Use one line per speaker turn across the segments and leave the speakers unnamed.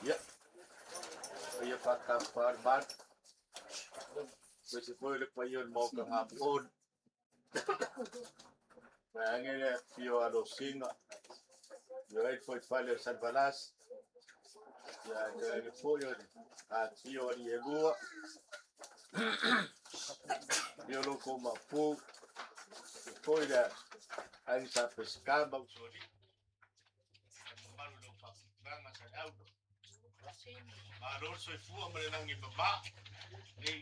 Ia, paia faatapapa o le malu, aemaise foi o le paia o le Maota Gamo'oni. Vaeane le afifio o Alosina, afio ai le fuaifale o Salevalasi, ae tainane foi o le afifio o alii e lua, afio lo outou Maopu, faapea foi le Aiga Sa Peseta ma Usoalii, ma le mamalu i lau faafofogaaga Saleaula. Malo le soifua ma le lagi e mama i lenei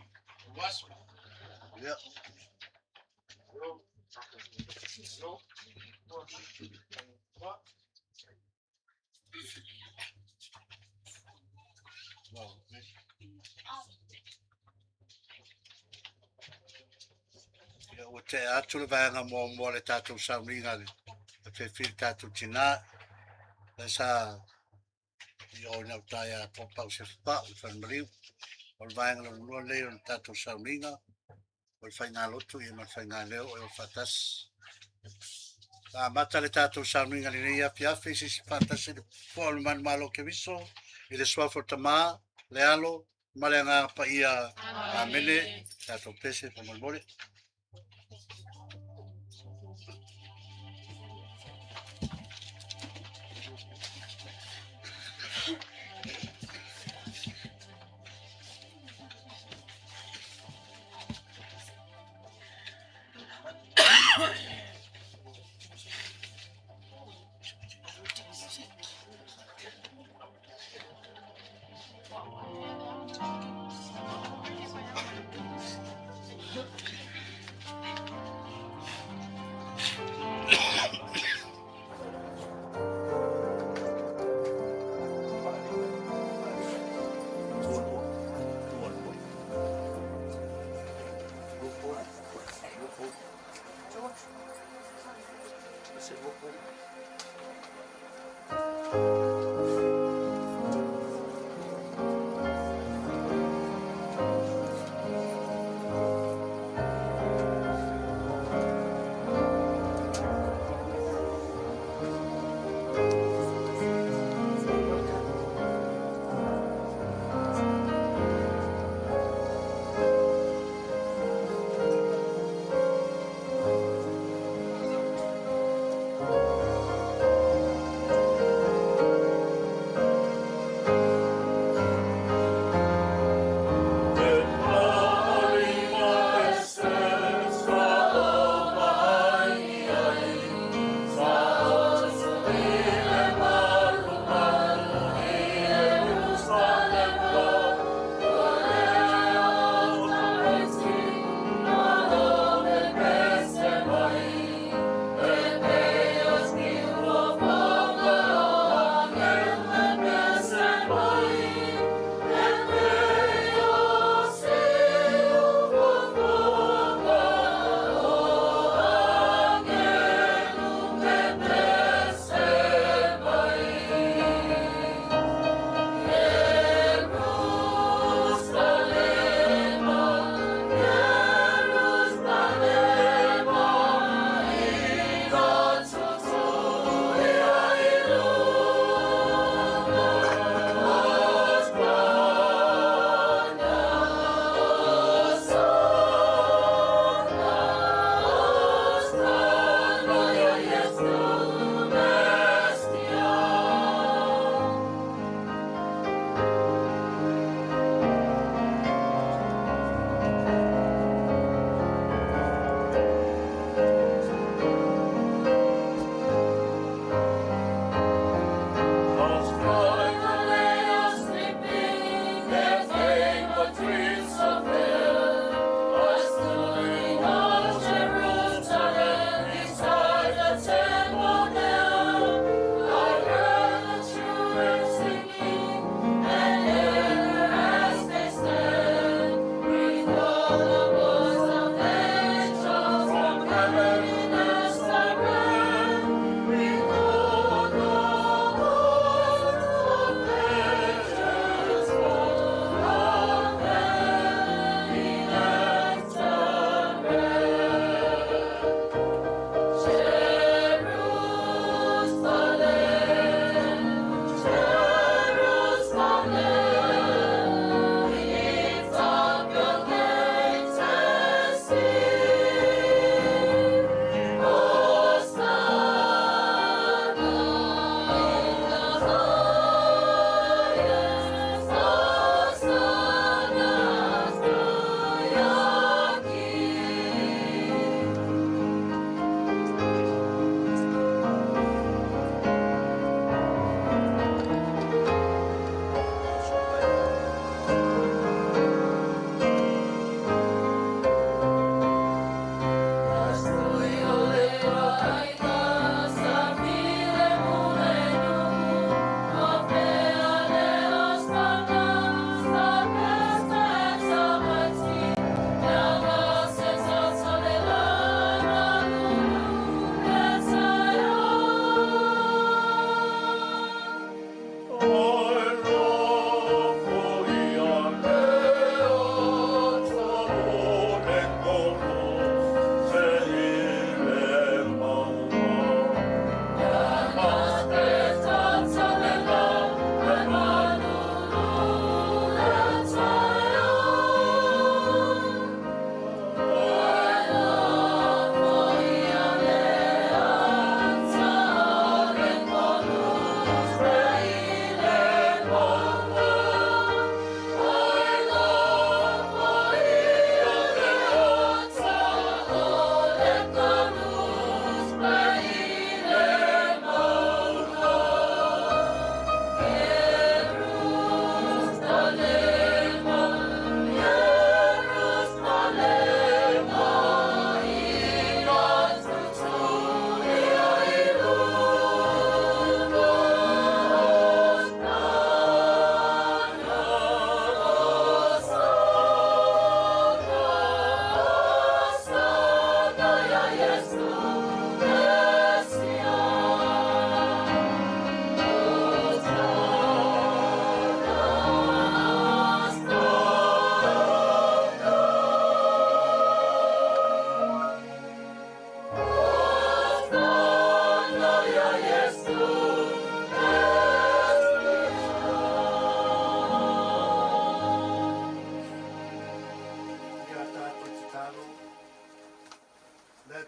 aso. Ia.
Ia, ua tea atu le vaega muamua o le tatou sauniga i le afefi le tatou tinā. Lea sa i o i gauta ia Pau Sefapau i Falemaliu. O le vaega lona lua lenei o le tatou sauniga, o le faigalotu ma le faigaleo o faatasi. Sa amata le tatou sauniga i lenei afiafi, sisi faatasi le foa o le manumalo o Keriso, i le suafa o le Tama, le Alo ma le Agaga Paia. Amene. Tatou pese faamolemole.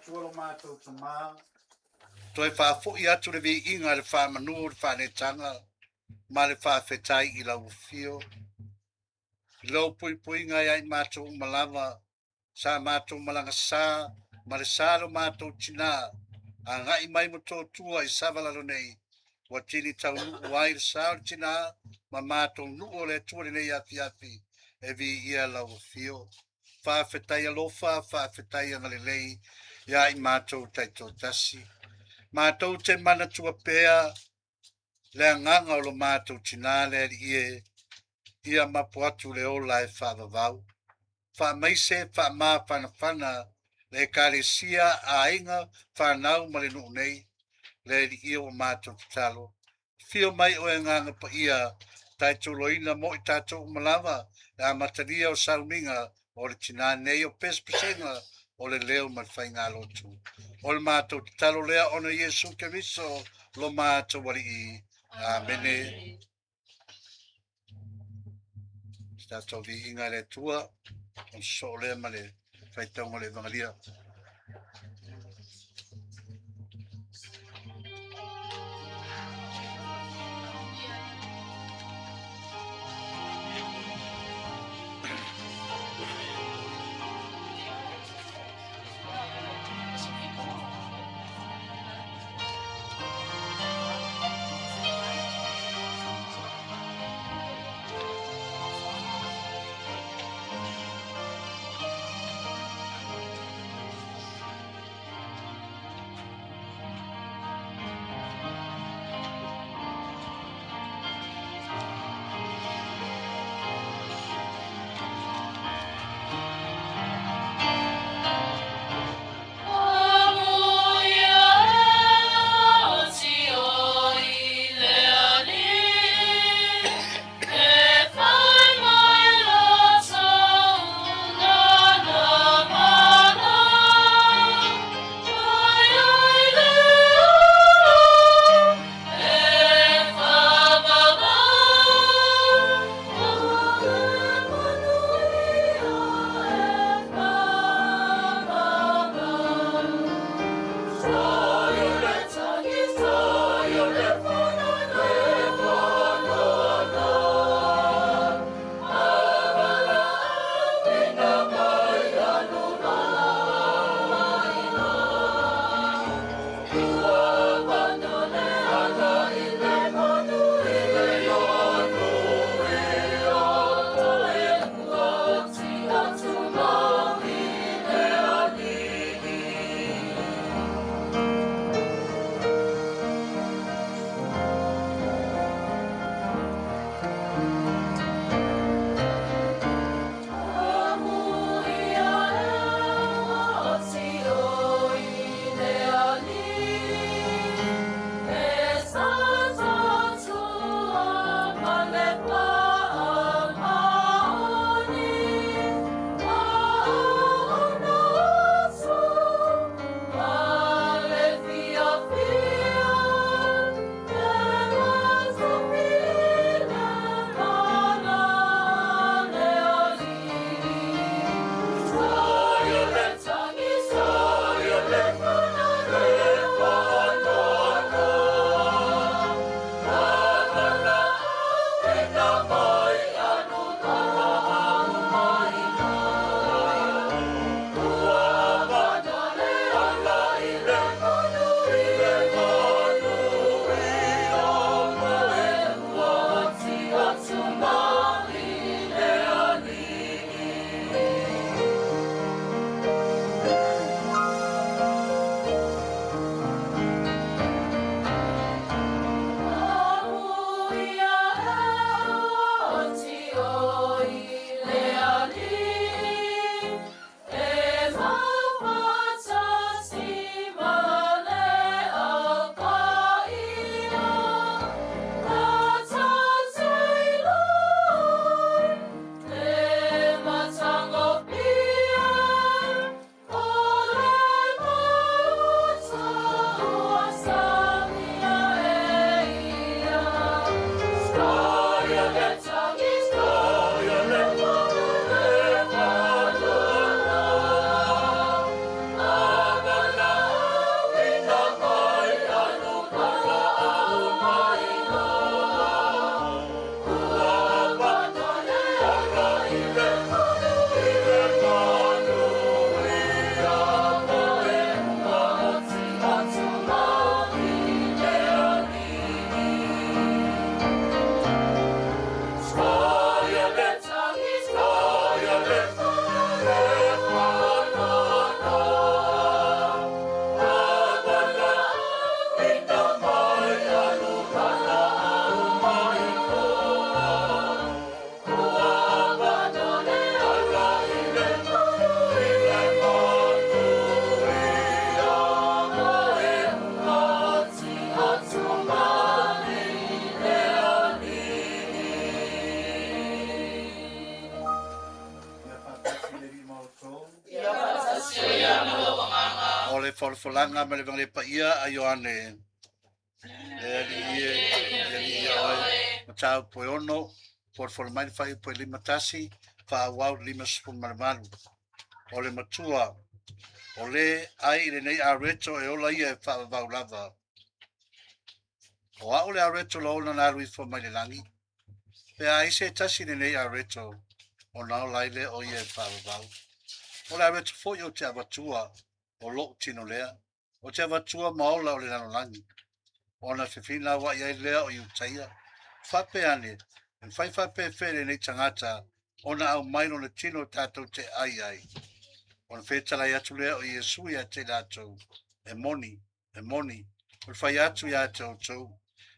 Atua lo matou Tamā, toe faafoi atu le viiga, le faamanu, le faanetaga ma le faafetai i lau afio. I lou puipuiga ia i matou uma lava, sa matou malaga sa ma le sa lo matou tinā, agai mai Motootua i Savalalo nei, ua tini taunuu ai le sa o le tinā ma matou nuu o le Atua lenei afiafi, e viia lau afio. Faafetai alofa, faafetai agalelei ia i matou taitoatasi. Matou te manatua pea le agaga o lo matou tinā le Alii e, ia mapo atu le ola e faavavau. Faamaise, faamafanafana le Ekalesia, aiga, fanau ma le nuu nei, le Alii ua matou tatalo. Fio mai oe Agaga Paia, taitoloina mo i tatou uma lava, le amatalia o sauniga o le tinā nei o pesepesega o le leo ma le faigalotu. O le matou tatalo lea ona Iesu Keriso lo matou Alii. Amene. Tatou viiga i le Atua, o soo lea ma le faitauga o le Evangelia. folafolaga ma le Evagelia Paia a Ioane. Le Alii e, le Alii ia oe. Mataupu e 6, folafola mai le fuaiupu e 51, faaauau le 58. O le matua, o le ai i lenei areto e ola ia e faavavau lava. O au le areto laona na alu ifo mai le lagi. Pe a ai se tasi lenei areto, ona ola ai lea o ia e faavavau. O le areto foi ou te avatua, o lou tino lea. Ou te avatua ma ola o le lalolagi. Ona fefinauai ai lea o Iutaia. Faapea ane, e mafai faapefea lenei tagata ona aumai lona tino tatou te ai ai. Ona fetalai atu lea o Iesu ia te i latou, e moni, e moni, o le fai atu ia te outou.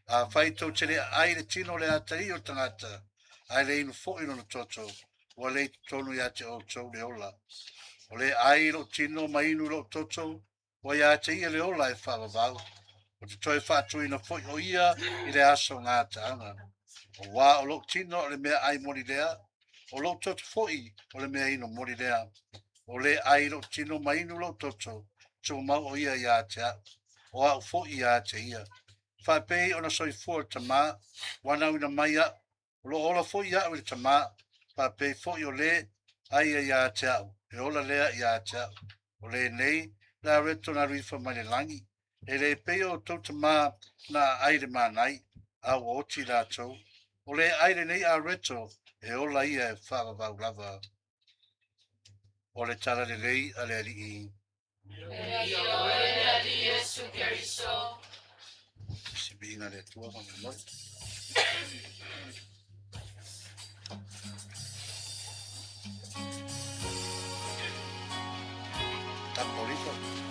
Afai tou te le aai le tino o le atalii o le tagata, ae le inu foi lona toto, ua le i totonu ia te outou le ola. O le ai i lou tino ma inu i lou toto, ua ia te ia le ola e faavavau. Ou te toe faatuina foi o ia i le aso gataaga. Auā o lou tino o le meaai moni lea, o lou toto foi o le meainu moni lea. O le ai i lou tino ma inu lou toto, tumau o ia ia te au, o au foi ia te ia. Faapei ona soifua le Tamā, ua nauina mai au, o loo ola foi au i le Tamā, faapei foi o le ai ia ia te au, e ola lea ia te au. O lenei, le areto na alu ifo mai le lagi, e le pei o outou tamā na aai le manai, a ua oti latou. O le ai lenei areto, e ola ia e faavavau lava. O le tala lelei a le Alii.
Viia oe le Alii Iesu Keriso.
Se viiga i le Atua faamolemole. Tapolito.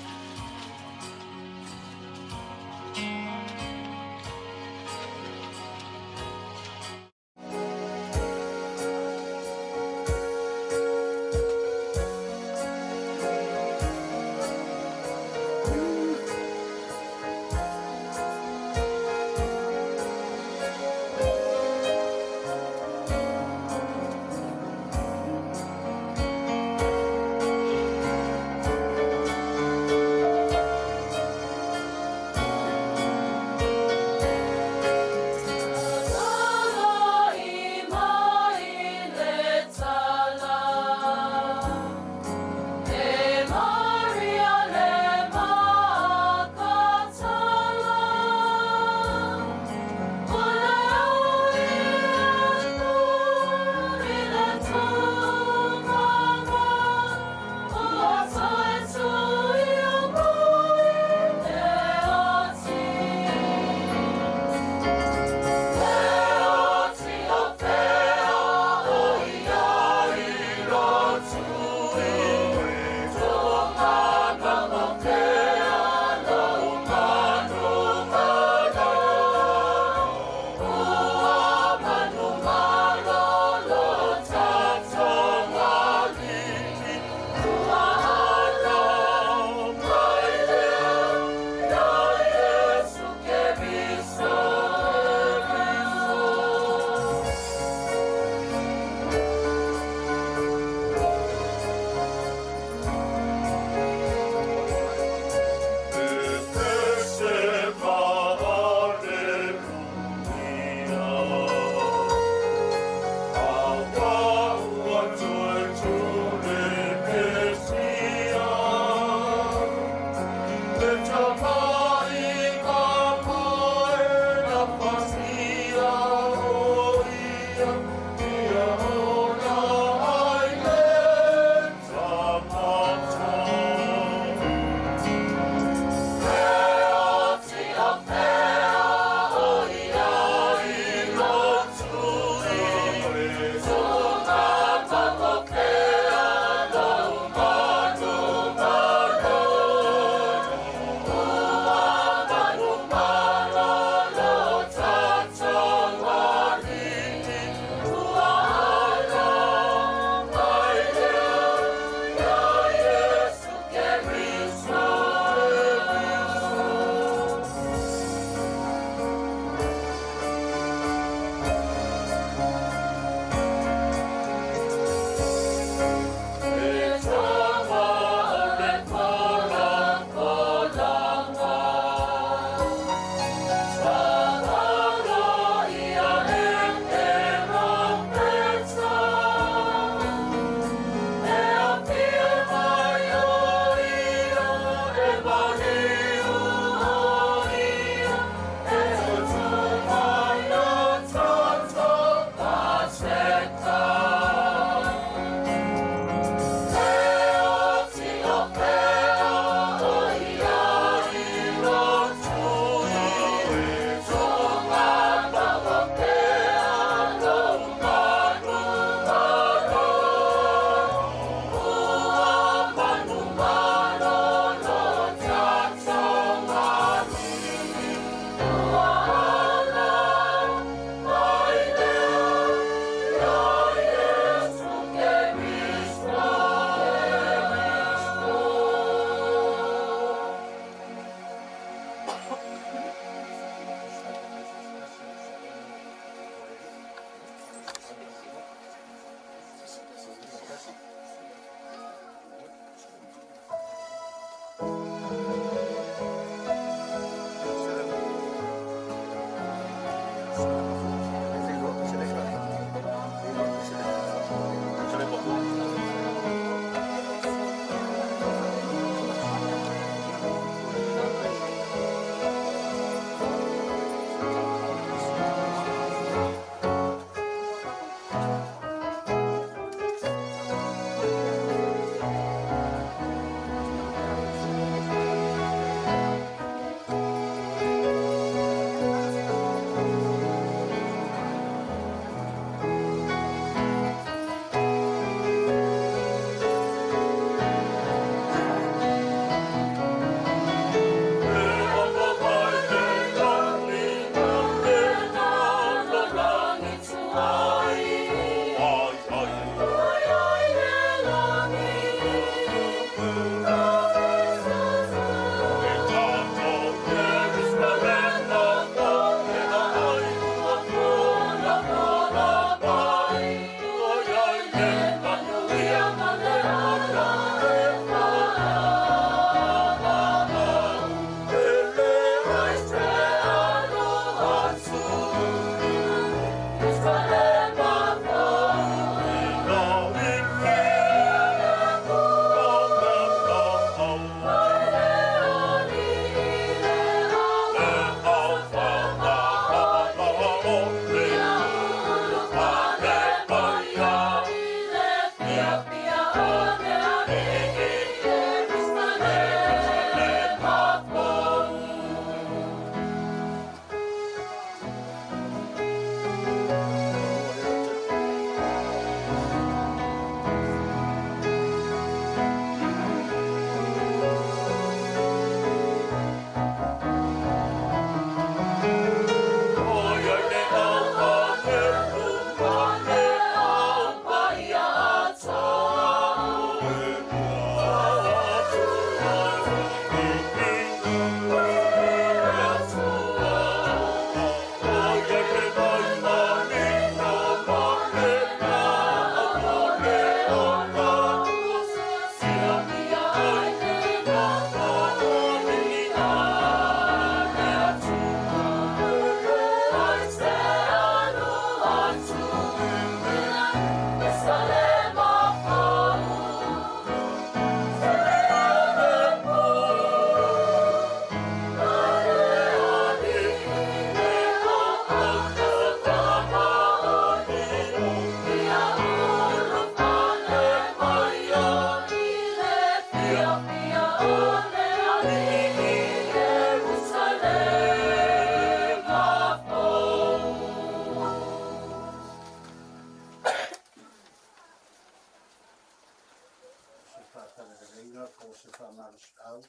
Se faatalelega po o se faamalosiau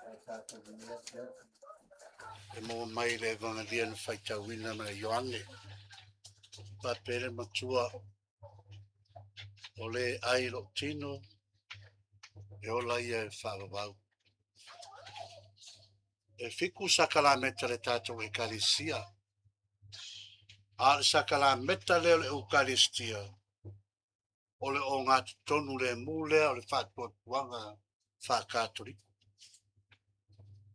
ae tatou manuia pea. E maua mai le Evangelia na faitauina mai Ioane. Faapea le matua, o le ai lou tino, e ola ia e faavavau. E 7 sakalameta le tatou Ekalesia. A o le sakalameta lea o le Eukaristia, o le ogatotonu lemu lea o le faatuatuaga faakatoliko.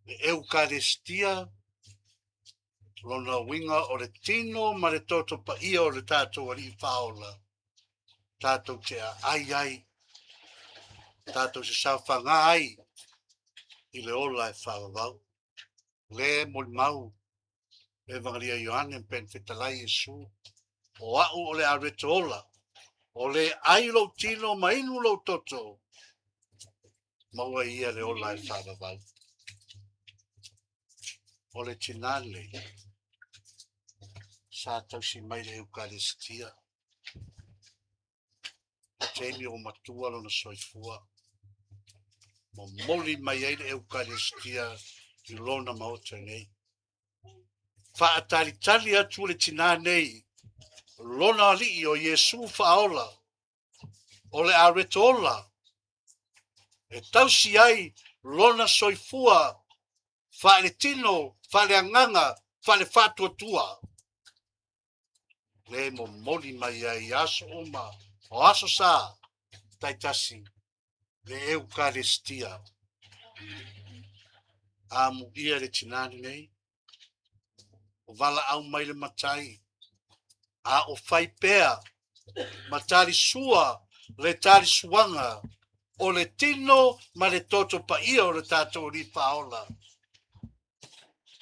Le Eukaristia, lona uiga o le tino ma le toto paia o le tatou Alii Faaola, tatou te aai ai, tatou se saofaga ai i le ola e faavavau. Le molimau le Evangelia Ioane pe fetalai Iesu, o au o le areto ola, o le ai lou tino ma inu lou toto, maua ia le ola e faavavau. O le tinā lenei, sa tausi mai le Eukaristia. Le taimi o matua lona soifua, momoli mai ai le Eukaristia i lona maota nei. Faatalitali atu le tinā nei, lona alii o Iesu faaola, o le areto ola, e tausi ai lona soifua faaletino, faaleagaga, faalefaatuatua. Le momoli mai ai aso uma, o aso sa, taitasi, le Eukaristia. Amuia le tinā lenei, o valaau mai le matai, a o fai pea, ma talisua le talisuaga o le tino ma le toto paia o le tatou Alii Faaola.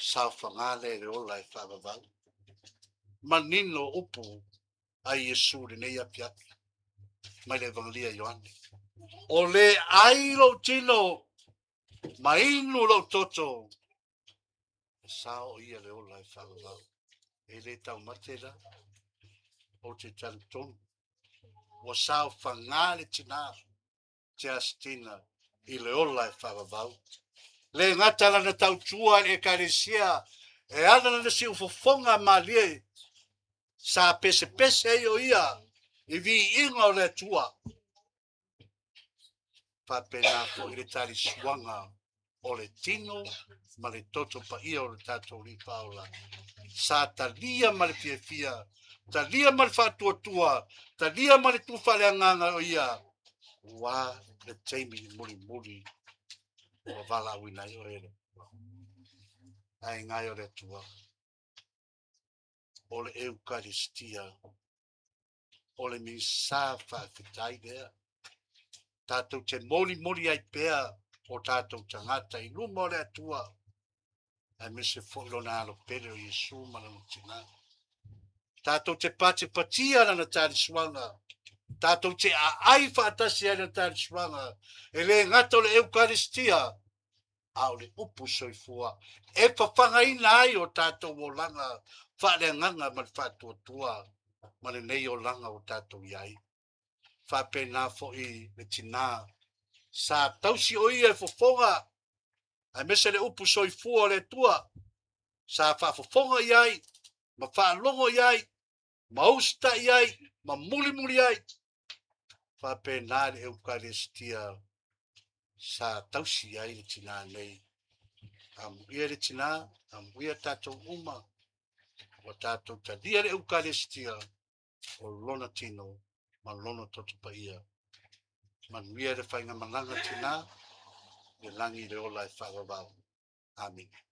Saofaga lea i le ola e faavavau. Manino upu a Iesu lenei afiafi mai le Evangelia Ioane. O le ai lou tino ma inu lou toto, e sao o ia le ola e faavavau. E le taumate la, o te talitonu. Ua saofaga le tinā Justina i le ola e faavavau. Le gata lana tautua i le Ekalesia, e ala lana siufofoga malie, sa pesepese ai o ia i viiga o le Atua. Faapena foi le talisuaga o le tino ma le toto paia o le tatou Alii Faaola. Sa talia ma le fiafia, talia ma le faatuatua, talia ma le tufaaleagaga o ia, ua le taimi mulimuli ua valaauina ai oe e le Atua. Ai ngai o le Atua, o le Eukaristia, o le misa faafetai lea. Tatou te molimoli ai pea o tatou tagata i luma o le Atua, aemaise foi lona alo pele o Iesu ma lona tinā. Tatou te patepatia lana talisuaga, Tatou te aai faatasi ai le talisulaga, e le gata o le Eukaristia, a o le upu soifua e fafagaina ai o tatou olaga faaleagaga ma le faatuatua ma lenei olaga o tatou i ai. Faapena foi le tinā sa tausi o ia e fofoga, aemaise le upu soifua o le Atua sa faafofoga i ai ma faalogo i ai ma usitai ai ma mulimuli ai. Faapena le Eukaristia sa tausi ai le tinā nei. Amuia le tinā, amuia tatou uma, ua tatou talia le Eukaristia o lona tino ma lona toto paia. Manuia le faigamalaga tinā, le lagi le ola e faavavau. Amene.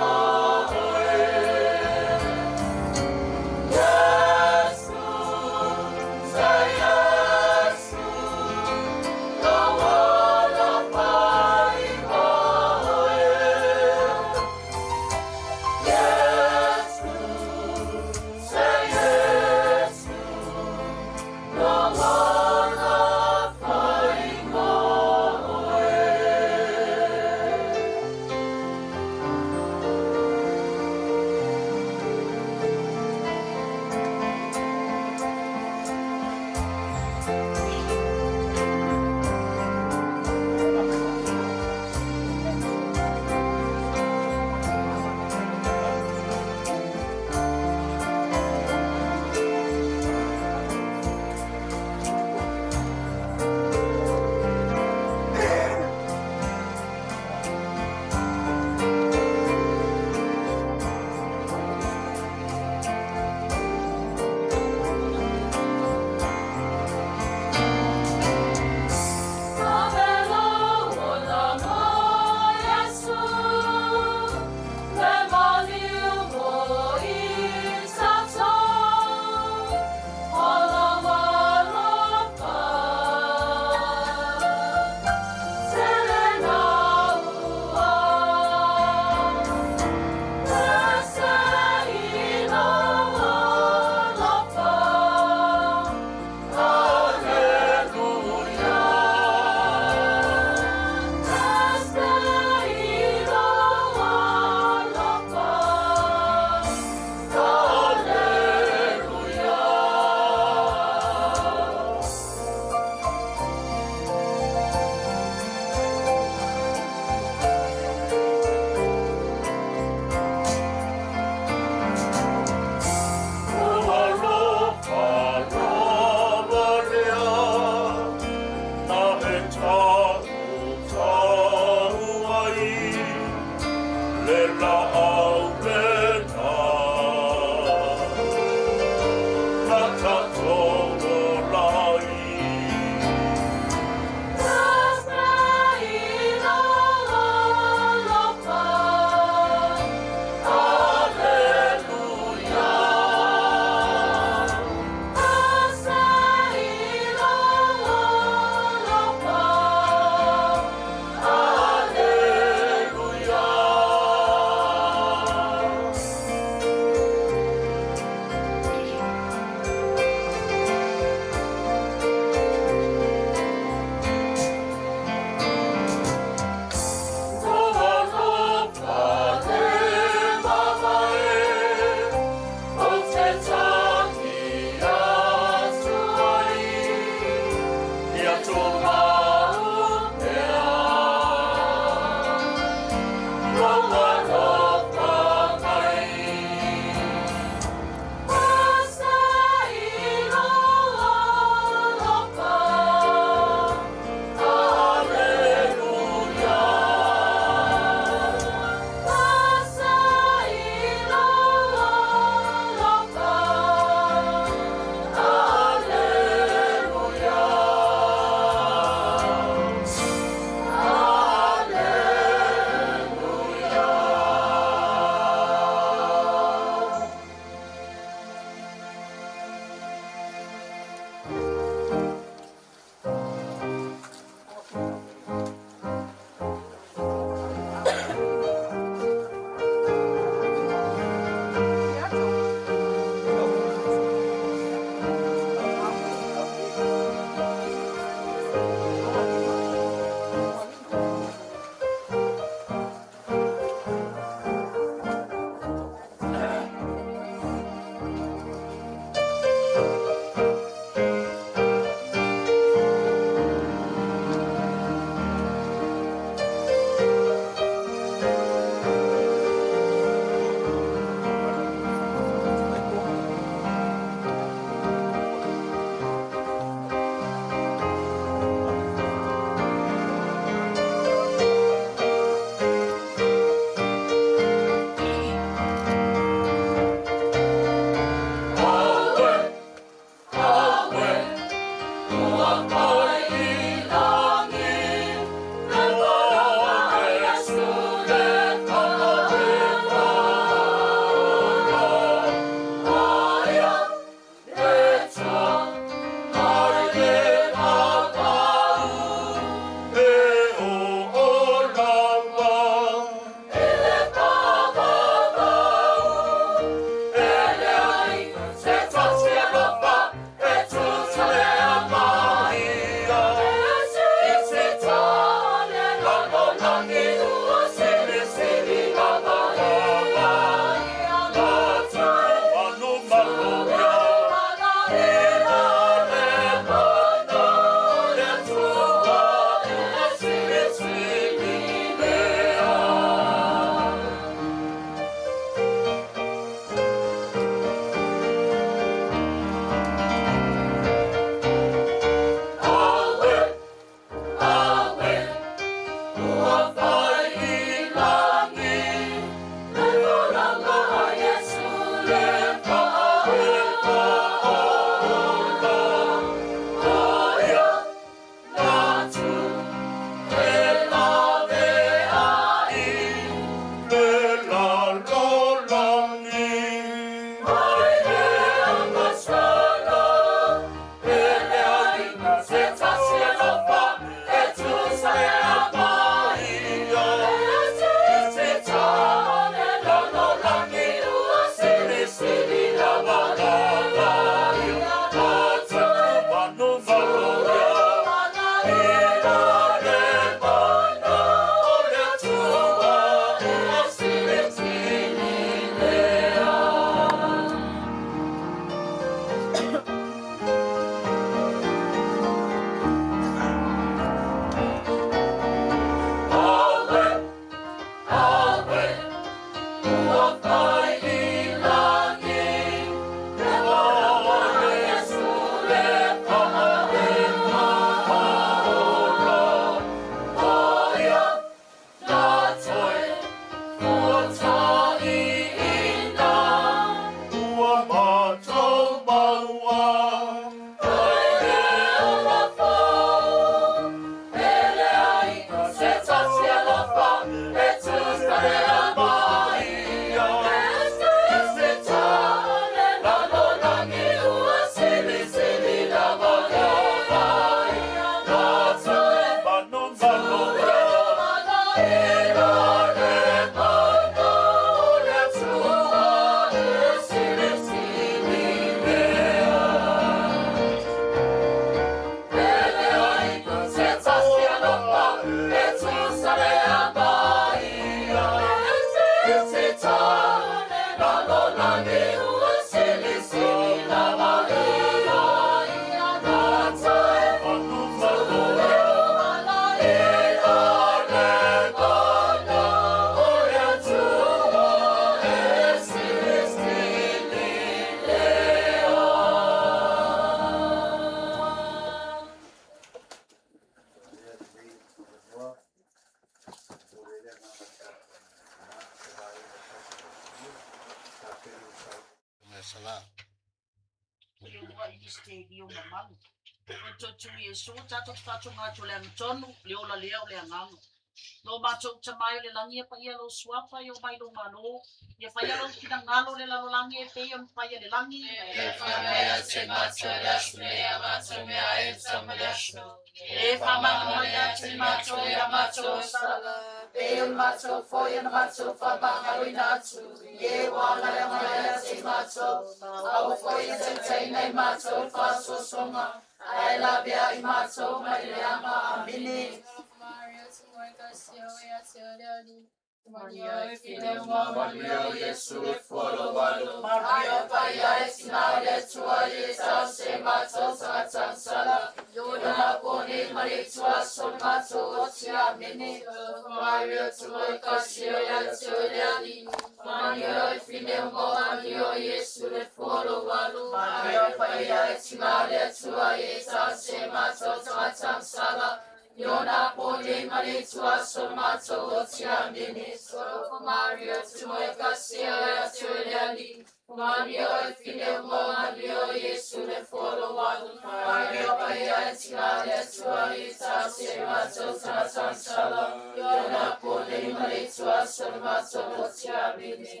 Tina le Atua i tase matou tagata sala, Iona pone ma le tua so le matou oti amene.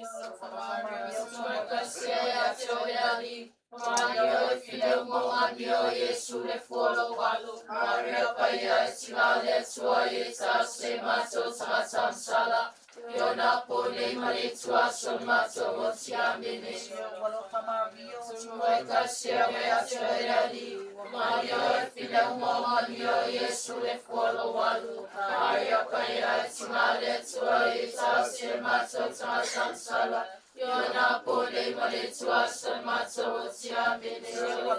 Tumoe ia te oe ali, Maria e file mo anio Yesu le fuolo walu. Maria paia e tina le Atua i tase matou tagata sala, Iona pone ma le tua so le matou oti amene. Tumoe kasia ia te oe ali, Maria e file mo anio Yesu le fuolo walu. Maria paia e tina le Atua i tase matou tagata sala, Iona pone ma le tua so le matou oti amene.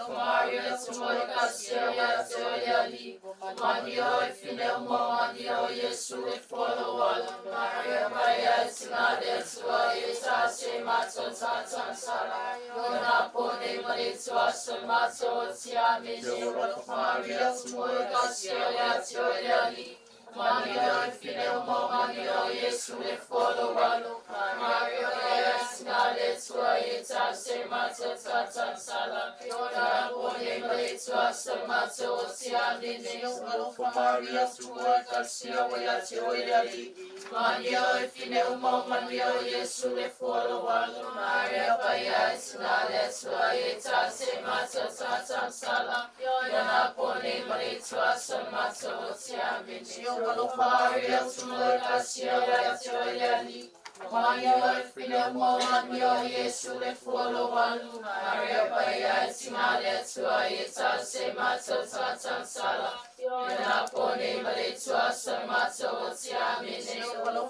Maria tumoe kasia ia te oe ali, Maria e file mo anio Yesu le fuolo walu. Maria paia e tina le Atua i tase matou tagata sala, Iona pone ma le tua so le matou oti amene. Maria tumoe kasia ia te oe ali, Maria e file mo anio Yesu le fuolo walu. Maria paia e tina le Atua i tase matou tagata sala, Iona pone ma le tua so le matou oti amene. Maria tumoe kasia ia te oe ali, Maria e file mo anio Yesu le fuolo walu. Maria paia e tina le Atua i tase matou tagata sala, Iona pone ma le tua so le matou oti amene. Maria tumoe kasia ia te oe ali, Maria e file mo anio Yesu le fuolo walu. Maria paia e tina le Atua i tase matou tagata sala, Iona pone ma le tua so le matou oti amene.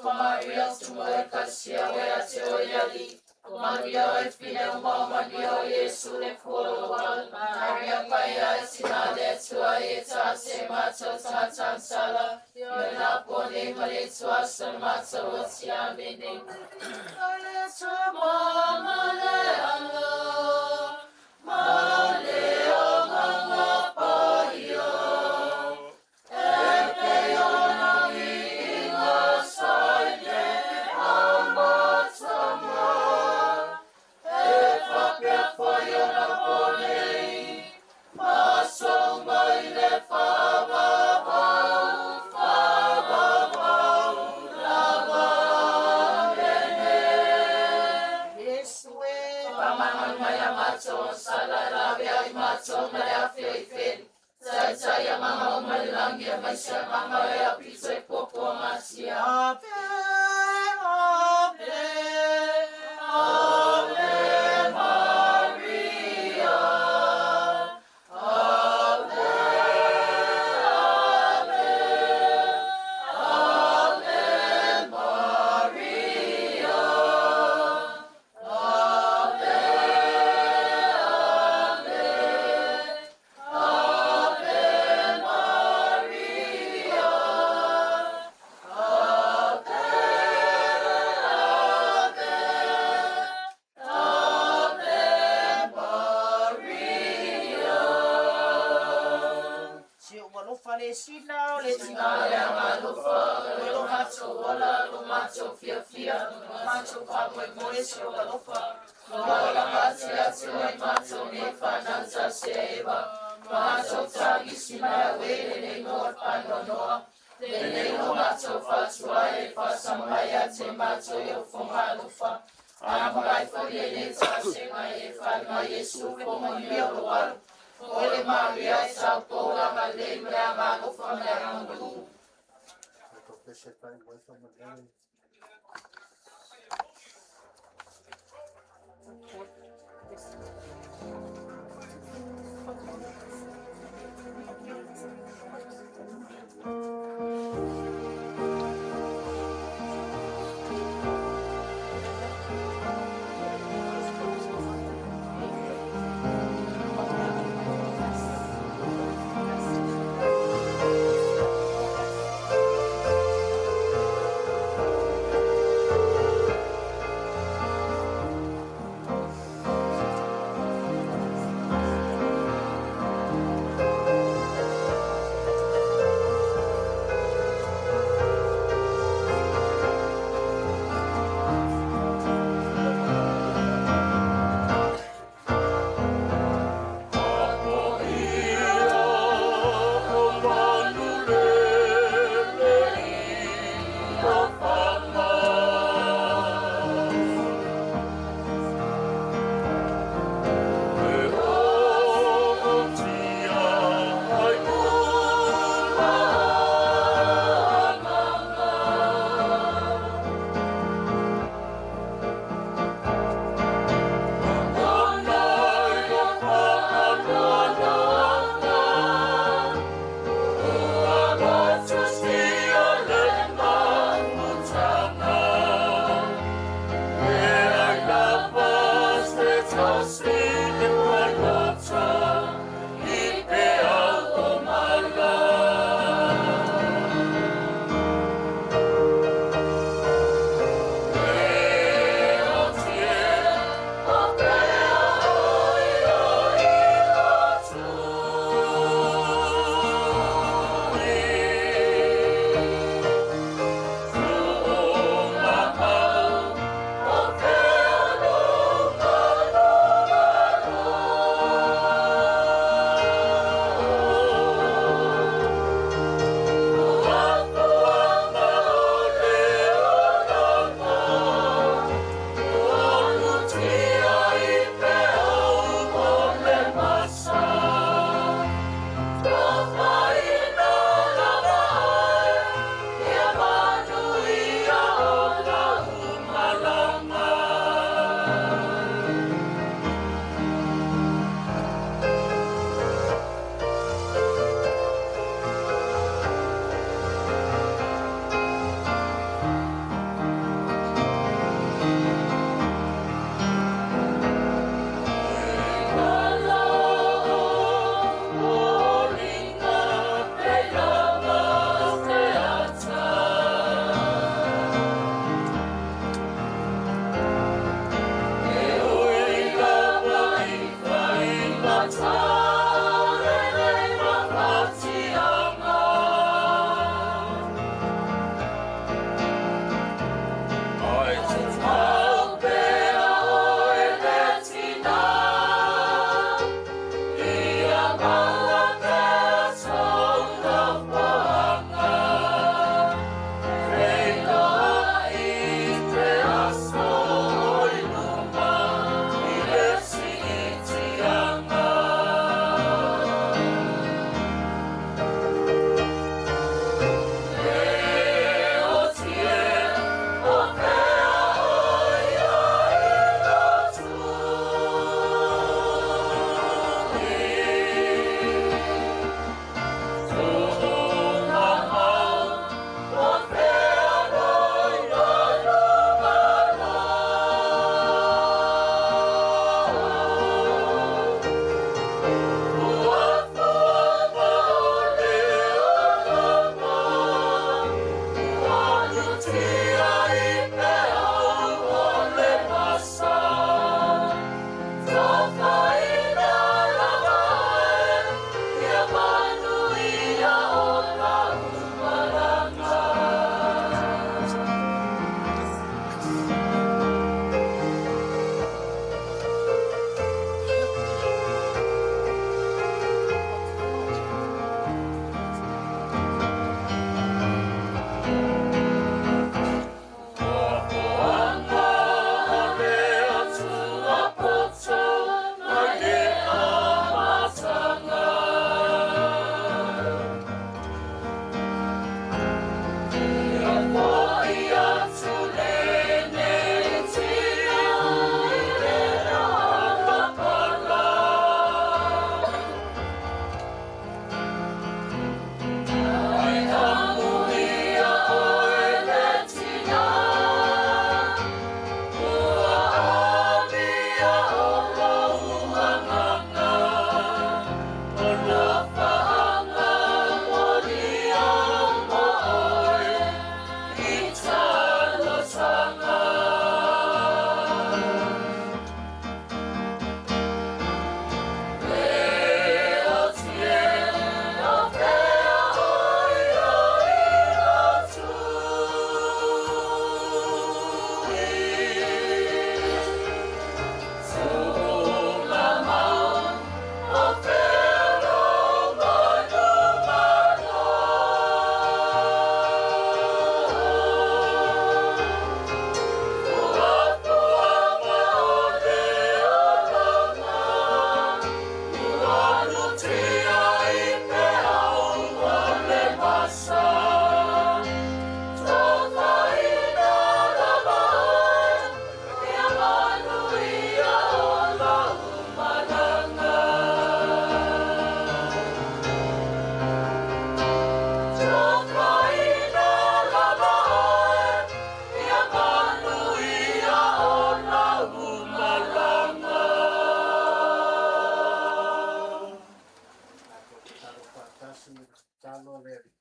Maria tumoe kasia ia te oe ali, Maria e file mo anio Yesu le fuolo walu. Maria paia e tina le Atua i tase matou tagata sala, Iona pone ma le tua so le matou oti amene. Le tua ma le ala, ma le agaga paia, e pe ona viiga sa i le amataga, e faapea foi ona po nei, ma aso uma i le faavavau, faavavau lava. Amene.
Yesu e.
Faamagalo mai ia matou sala lavea ai matou ma le afe o ifeli. Taitai agaga uma i le lagi aemaise agaga o e aupito i puapua gatia.
Ave, Ave, Ave Maria. Ave, Ave, Ave Maria. Ave, Ave, Ave Maria. Ave, Ave, Ave Maria. Si o alofa le sina o le
Tina le agalofa, o lo matou ola, lo matou fiafia, lo matou faamoemoe si ou alofa. Ua lagatia atu ai matou nei fanau tasi a Eva. Matou tagisi mai au e lenei mo le faanoanoa. Lenei lo matou faatua e faasamai ia te matou i ou fofoga alofa. A mai foi lenei tasega e fale mai Iesu fo manuia o lo alu. O le Maria e taupou agalelei ma le agalofa ma le agaga pagū.
Pese fai mo fa mo le. Tatalo le Alii.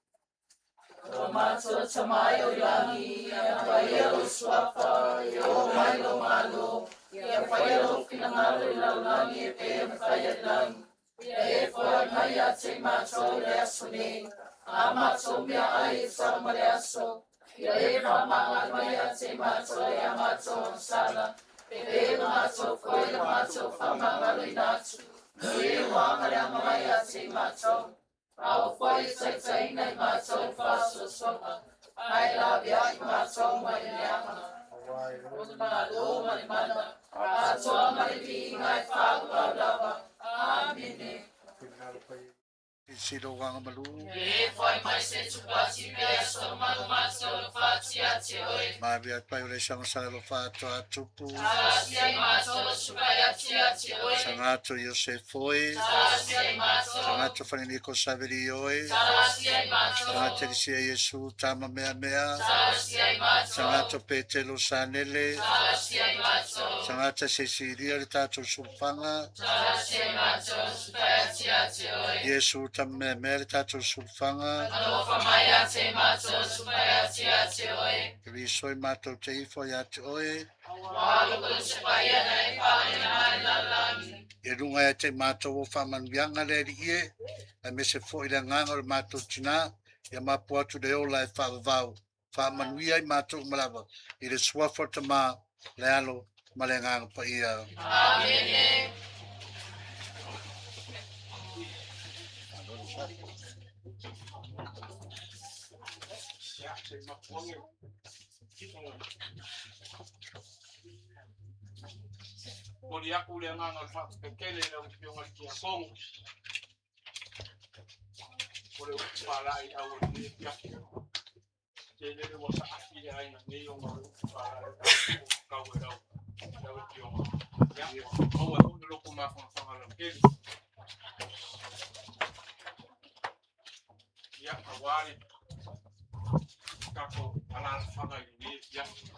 Lo matou Tama e o i lagi, ia paia lou suafa, ia oo mai lou Malo, ia faia lou finagalo i le lalolagi e pei ona faia i le lagi. Ia e foai mai ia te i matou i le aso nei, a matou meaai e tatau ma le aso, ia e faamagalo mai ia te i matou i a matou agasala, e pei ona matou foi na matou faamagaloina atu, i e ua agaleaga mai ia te i matou. A o foi e taitaiina i matou i le faasoasoaga, ae laveai matou mai le leaga.
Aua e
O le Malo ma le mana, atoa ma le viiga e faavavau lava. Amene.
Finagalo paia. Silasila o agamalu.
E foai mai se tupati pe aso malu matou le faati ia te oe.
Maavia pai o le sagasala alofa atoa a Tupu.
Talosia i matou sukai atu ia te oe.
Sagato Iosefo e.
Talosia i matou.
Sagato Faleniko Saveri oe.
Talosia i matou.
Sagato Elisia Iesu Tama Mea Mea.
Talosia i matou.
Sagato Petelo Sanele.
Talosia i matou.
Sagato Cecilia le tatou sulufanga.
Talosia i matou sukai atu ia te oe.
Iesu Tama Mea Mea le tatou sulufanga.
Alofa mai ia te matou sukai atu ia te oe.
Keriso e matou te ifo ia te oe.
Aua lo Keriso paia na e whānena ai lalolagi.
Ia luga ia te matou o faamanuiaga le Alii e, aemaise foi le agaga o le matou tinā, ia mapu atu le ola e faavavau. Faamanuia i matou uma lava, i le suafa o le Tama, le Alo ma le Agaga Paia.
Amene.
Momoli aku le agaga o le faafetai tele i lau Afioga i le Tiakono o le upu faalaeiau o lenei afiafi. Tele le ua saafi le aiga nei ona o le upu faalaeiau ua tau e lau lau Afioga. Ia, ua maua ai foi le loto mafanafana lautele. Ia, aua le tatou alaalafaga i lenei afiafi.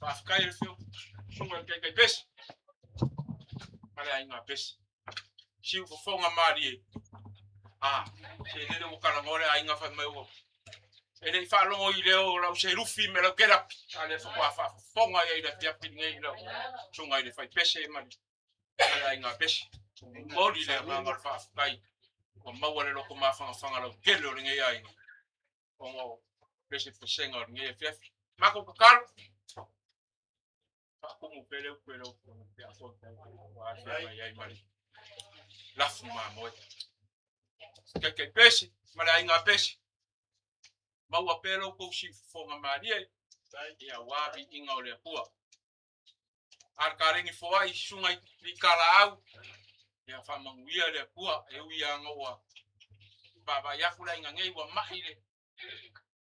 Faafetai i le susuga i le Taitai Pese ma le aiga Pese. Siufofoga malie. A, se lele ua talanoa le aiga fai mai ua e le i faalogo i leo o lau selufi me lau kelapi, a lea faatoa faafofoga ai i le afiafi lenei i lau susuga i le faipese ma le aiga Pese. Momoli le agaga o le faafetai ua maua le loto mafanafana lautele o lenei aiga ona o pesepesega o lenei afiafi. Matou tatalo, faatumu pea le upu e lau Afioga i le Tiakono ua afea mai ai ma le lafu mamoe. Taitai pese ma le aiga pese, maua pea lo outou siufofoga malie ia aua viiga o le Atua. A le kalegi foai susuga i Likalaau, ia faamanuia le Atua e ui lava ua vaavaai atu le aiga nei ua mai le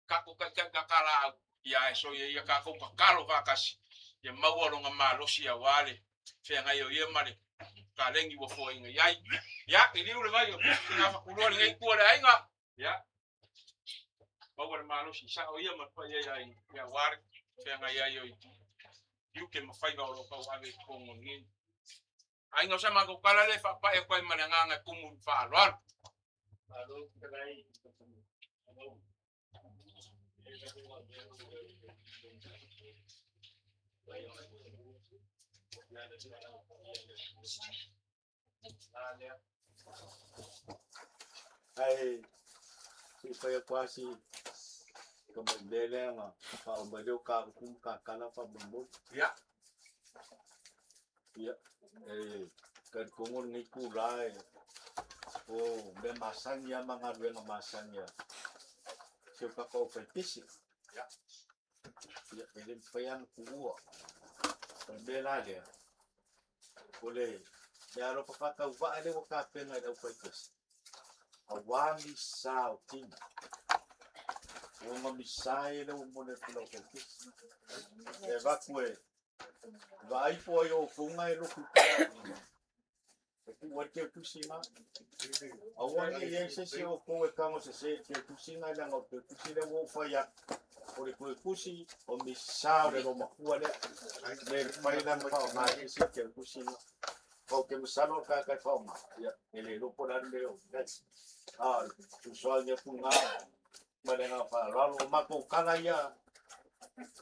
tatou taitai tatalaau, ia ae soia ia tatou tatalo faatasi ia maua lona malosi aua le feagai o ia ma le kalegi ua foaiina i ai. Ia, liliu le vai o Gafatulua lenei itu o le aiga, ia maua le malosi sao ia ma le paia i aiga, ia aua le feagai ai o tiute ma faiva o lo o tauave i totonu o lenei aiga. O sa matou tala lea e faapai atu ai ma le agaga e tumu i le faaaloalo.
Malo fetalai. Ae se i fai atu lava si tamai lea na faauma ai lea o ta upu ma ta tala faamolemole.
Ia.
Ia, e talitonu lenei itula o mea masani lava ma galuega masani a si o tatou aufaipese.
Ia.
Ia, e le mafai lava ona tuua. O le mea la lea, o le meaalofa faatauvaa lea ua tapena i le aufaipese, aua misa o tino. Ua misa ia lea ua momoli atu i le aufaipese. E avatu e vaai po o ai o outou na e lotu i tala e tuu ai le teutusi na. Aua ne i i ai se isi o outou e tago sese i le teutusi na, leaga o le teutusi lea ua ou fai atu, o le teutusi o misa o le loomatua lea. E le mafai la ona faaaoga e se isi le teutusi na. Ou te masalo o le tagata e faaaoga, ia, e le iloa po o le a le mea e oo i ai. A o le fesoasoani atu lena ma le agaga faaaloalo. O matou tala ia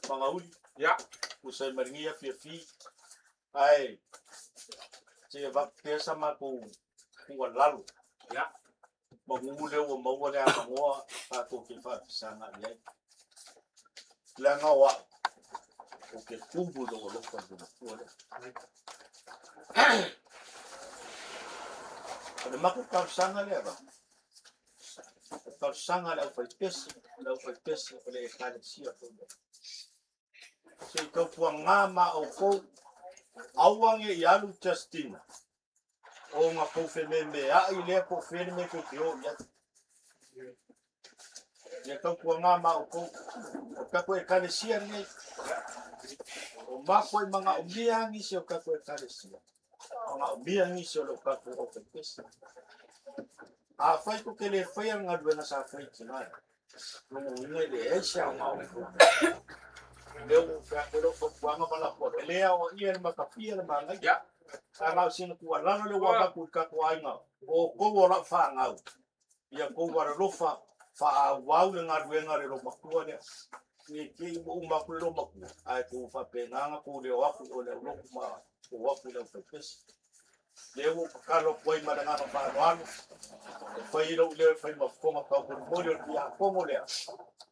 Magauli,
Ia.
tusa ai ma lenei afiafi, ae se i avatu pea sa matou tuualalo.
Ia.
Manu lea ua maua le avanoa tatou te faafesaga i ai. Leaga o au, ou te tumu i lou alofa i le matua lea. O le matou talosaga lea va, o le talosaga a le aufaipese, o le aufaipese o le Ekalesia foi lea. Se i tautuaga ma outou, aua ne i alu Justina, ona tou fememeai lea po o fea le mea tou te o i ai. Ia tautuaga ma outou, o tatou Ekalesia lenei, o matou e manaomia nisi o tatou Ekalesia, manaomia nisi o lo tatou aufaipese. Afai tou te le faia le galuega sa fai i tina, lona uiga e leai se aoga o le lea ua ou fai atu ai lau fautuaga ma lafo atu, e le aoaia e le matafia le manaia. Ae na o sina tuualalo lea ua avatu i le tatou aiga, o outou o lau fanau, ia outou alolofa faaauau le galuega a le loomatua lea. Ne i te i ua uma atu le loomatua, ae tou faapena ona tou le o atu i o i le aulotu ma o atu i le aufaipese. Lea ua ou tatalo atu ai ma le agaga faaaloalo, e fai ai lou leo e fai ma fofoga taumolimoli o le Tiakono lea,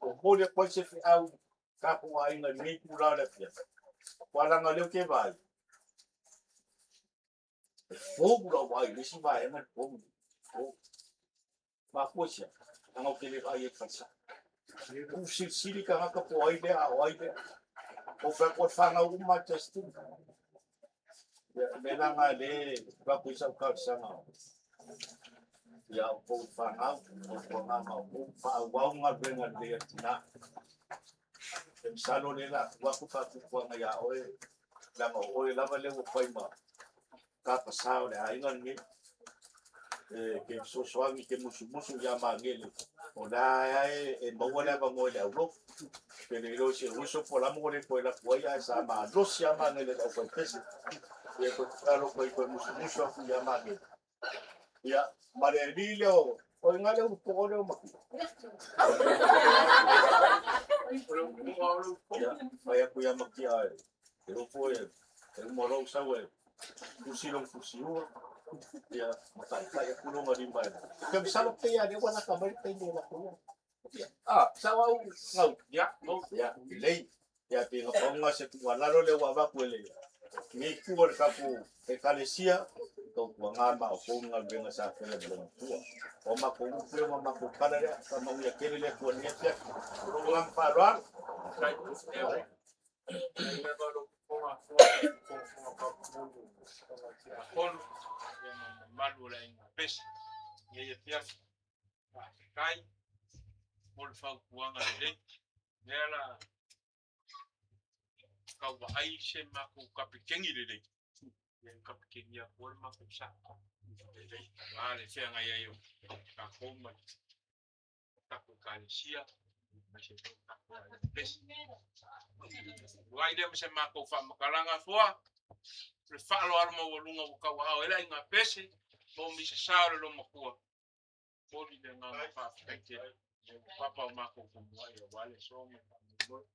ua momoli atu ai se feau i tatou aiga i lenei itula o le afiafi. Aua leaga o lea ou te vaai, e fou lau vaai i le isi vaega le fou. Fou. Mafua i se a? Leaga ou te le vaai ai i le falesa. Tuusilisili tagata po o ai lea a o ai lea. Ou fai atu o le fanau uma a Justin. Ia, o le mea la lena lea e avatu ai sau talosaga ia outou fanau, outou ma outou faaauau galuega lelei a le tina. E masalo lea o le a tuu atu faatupuaga ia oe, leaga o oe lava lea ua fai ma tapasa o le aiga lenei. E te fesoasoani, te musumusu ia Magele, o la e, e maua le avanoa i le aulotu. Pe le iloa i se uso po o le a ua le toe alu atu ai, ae sa malosi lava Magele i le aufaipese. Ia toe tatalo atu ai toe musumusu atu ia Magele. Ia, ma le alii lea o, o i ina le ulupoo lea o Matua. Ia, fai atu ia Matia e, e ofo e, e uma lou sau e tusi lou fusiua, ia, ma taitai atu lona lima e. Ke masalo pei a lea ua lata mai le taimi e lako ai. Ia, ah, sao au gau.
Ia, mau.
Ia, lelei. Ia, pei na pau lena se tuualalo lea ua avatu e lenei itu o le tatou Ekalesia, tautuaga ma outou le galuega sa faia e le Matua. O matou upu lea ma matou tala lea, faamanuia tele le Atua i lenei afiafi. Ma lou agaga faaaloalo.
Mamalu o le aiga pese lenei afiafi. Faafetai mo le fautuaga lelei. Lea la tau vaai se matou kapiteni lelei. Ia kapiteni atu ai le matou sa. Lelei. Aua le feagai ai o tatou ma le tatou Ekalesia, aemaise foi le tatou aiga pese. Vaai lea ma se matou faamatalaga foa, le faaaloalo maualuga ua tauaao ai le aiga pese, mo misasa o le loomatua. Momoli le agaga faafetai tele i le papa o matou tumuai aua le aso ma le faamoemoe.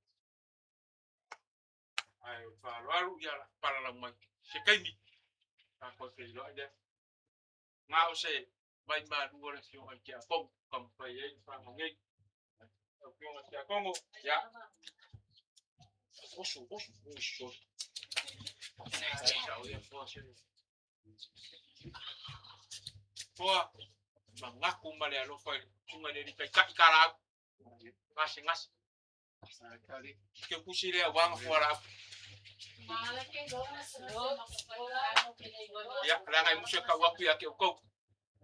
Ae o le faaaloalo ia la palalau mai se taimi tatou feiloai lea. Na o se vaimalu o le afioga i Tiakono taumafai ai le fanau nei. Lau afioga Tiakono, ia oso oso oso. Sao ia foa se Toa, manatu ma le alofa i le susuga i le Alii Taitai Kalaau, gasegase. Ke kusi lea aua na fualaau. Ia, leaga e musu e tau atu ia te outou.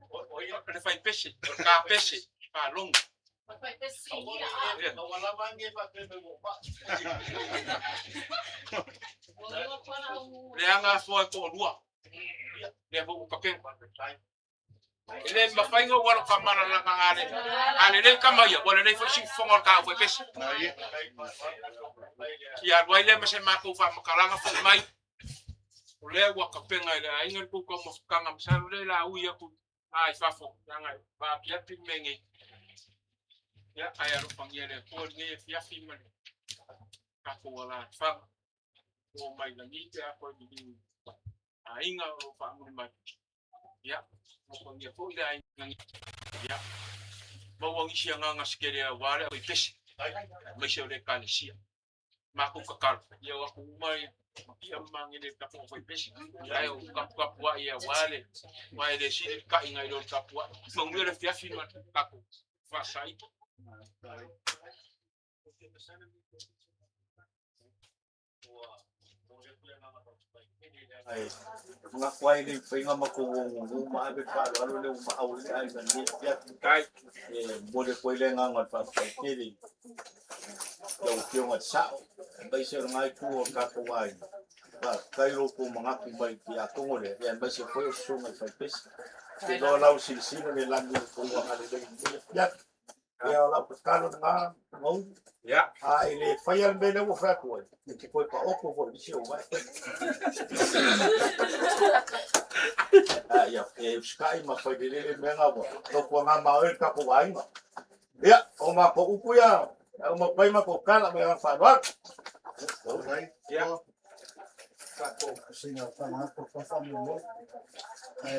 O le faipese, o le kapese, faalogo. Leaga foa e toalua. Lea foi ua tapena. E le mafai ona ou alo faamalalaga a le a lelei tama ia, ua lelei foi siufofoga o le taua pese. Ia alu ai lea ma se matou faamatalaga foi mai.
O lea ua tapena e le aiga le tou taumafataga, masalo lea la ui atu a i fafo, leaga e vaapiapi le mea nei. Ia, ae alofagia e le Atua lenei afiafi ma le tatou alaalafaga. Oo mai lagi pe a toe liliu aiga o lo o faamuli mai. Ia, alofagia foi le aiga nei. Ia, maua nisi agaga se tele aua le aufaipese, aemaise o le Ekalesia. Matou tatalo, ia o atu uma matia ma magele i le tatou aufaipese, ae o taputapuai aua le, aua e le sili le ta'i nai lo le tapuai. Manuia le afiafi ma le tatou faasaai.
Ae manatu ai le faiga matou o ma ave le faaaloalo lea ua maau ai le aiga i lenei afiafi. E momoli atu ai le agaga o le faafetai tele i lau Afioga i le Sao, aemaise o lena itu o le tatou aiga. Faafetai lo outou manatu mai i le tiakono lea, aemaise foi o le susuga i le Faipese. Ou te iloa o la ua silasila le lagi i lo outou agalelei i lenei afiafi. Ia, o lau tatalo lena, Mauu. A e le faia le mea lea ua fai atu ai, e te toe taoto foi i le isi ou vae. A, ia, e usitai ma fai lelei le mea lena ua tautuana ma oe le tatou aiga. Ia, o matou upu ia, e uma atu ai matou tala ma le agaga faaaloalo.
Ia.
Sina whangato whawhamemo, e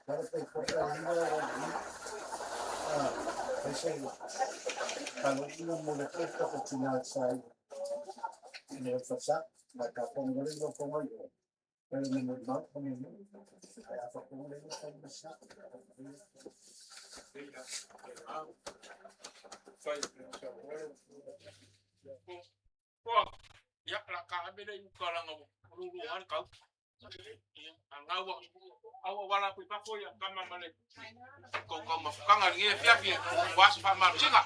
tara te whakahinga o ni, a, hei se kanoina mo le peka o tina sai, i le whasa, ma ka pongore no pongo i o, pero me mo mau pongo mo, ai a whakongore no pongo sa.
Ia, la ka ave le uka langa ua lulu le kau. Ia, a ngau au wala ku fafo ia kama ma le kou kau mafukanga lenei afiafi aua se faamalosiga.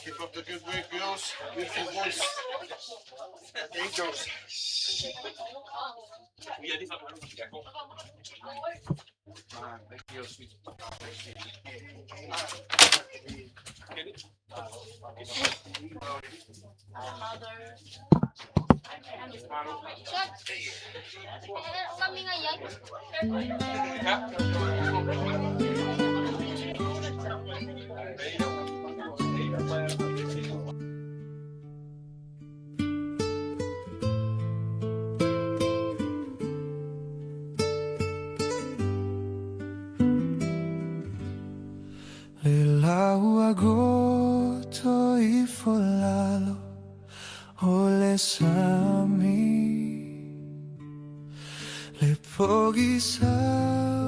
Keep up the good work, girls. Beautiful voice. Angels.
Ia li fa
Kami ngayon.
Le lau agoto ifo lalo o le sami, Le pogisa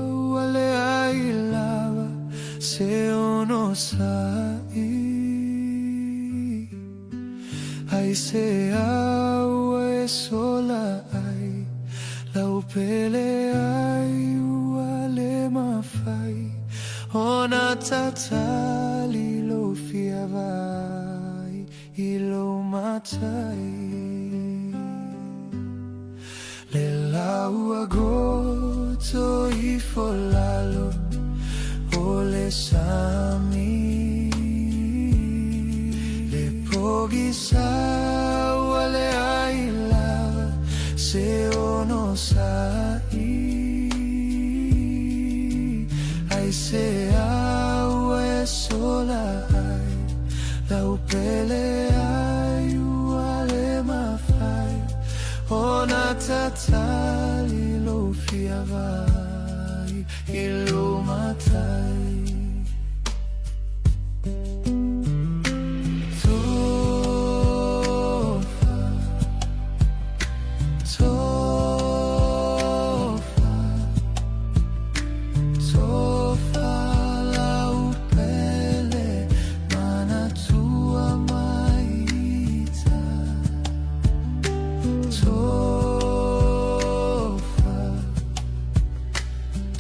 ua leai lava se onosai. Ai se ua e sola ai lau pele ai ua le mafai ona tatali lou fia vaai i lou matai. Le lau agoto ifo lalo o le sami, Le pogisa ua leai lava se onosai. Ai se ua e sola ai lau pele ai ua le mafai ona tatali lou fia vaai i lou matai. Tofa, tofa, tofa lau pele manatua mai ita. Tofa,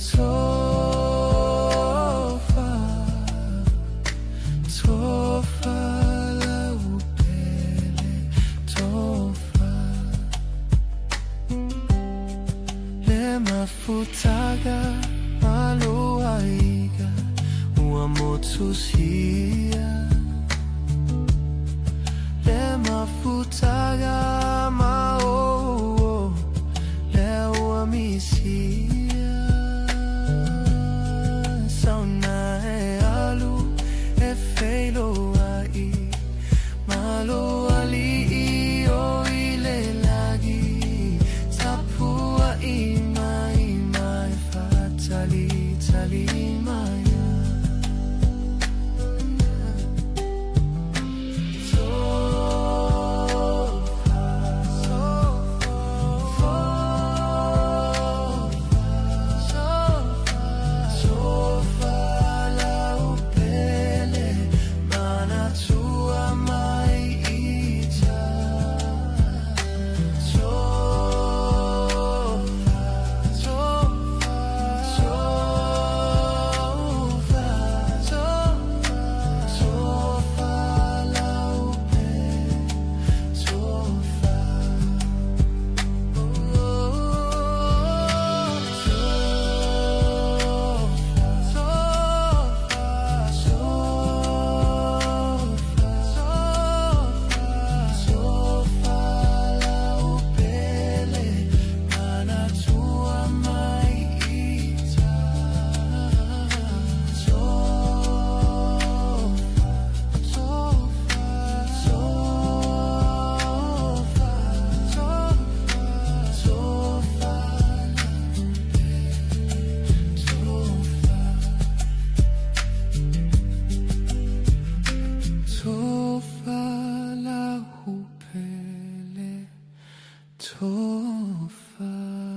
tofa, tofa lau pele, tofa. Le mafutaga maloaiga ua motusia. Le mafutaga maouo Tofa.